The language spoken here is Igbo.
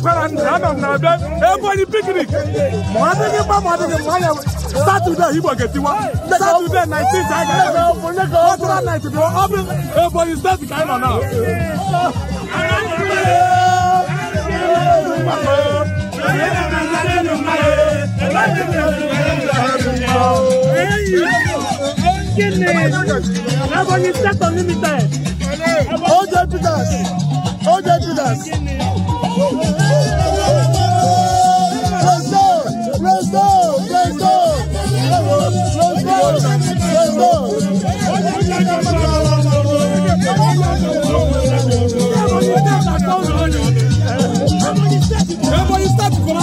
Akwara ndụ anọ m na-abịa Ebonyi picnic. Ma ọ dịghị mma ma ọ dịghị mma ya Saturday Igbo ga-etiwa. Saturday 19th anyị ga-eme. Cultural night bụ ọ bụ Ebonyi steeti ka anyị nọ na. Ebonyi State Unlimited. OJ Peters. OJ Peters. Let's go. Let's go. Let's go. Let's go. Let's go. Ebonyi State for